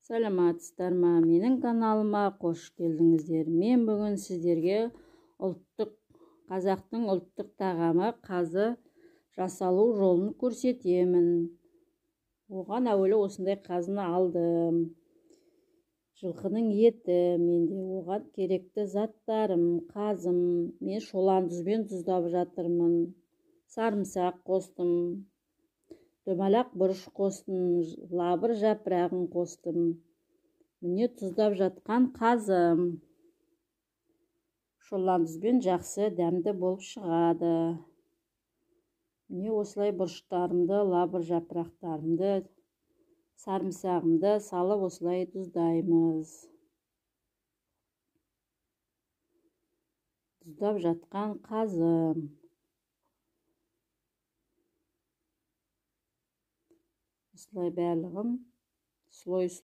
Саламатсыздар ма? Менің каналыма қош келдіңіздер. Мен бүгін сіздерге ұлттық қазақтың ұлттық тағамы қазы жасалу жолын көрсетемін. Оған әуелі осындай қазыны алдым. Жылқының еті менде, оған керекті заттарым, қазым. Мен шолан тұзбен тұздап жатырмын. Сарымсақ қостым. Домалақ бұрыш қостым, лавр жапырағын қостым. Міне тұздап жатқан қазым. Шолан тұзбен жақсы дәмді болып шығады. Міне осылай бұрыштарымды, лавр жапырақтарымды, сарымсағымды салып осылай тұздаймыз. Тұздап жатқан қазым. Осылай барлығын слой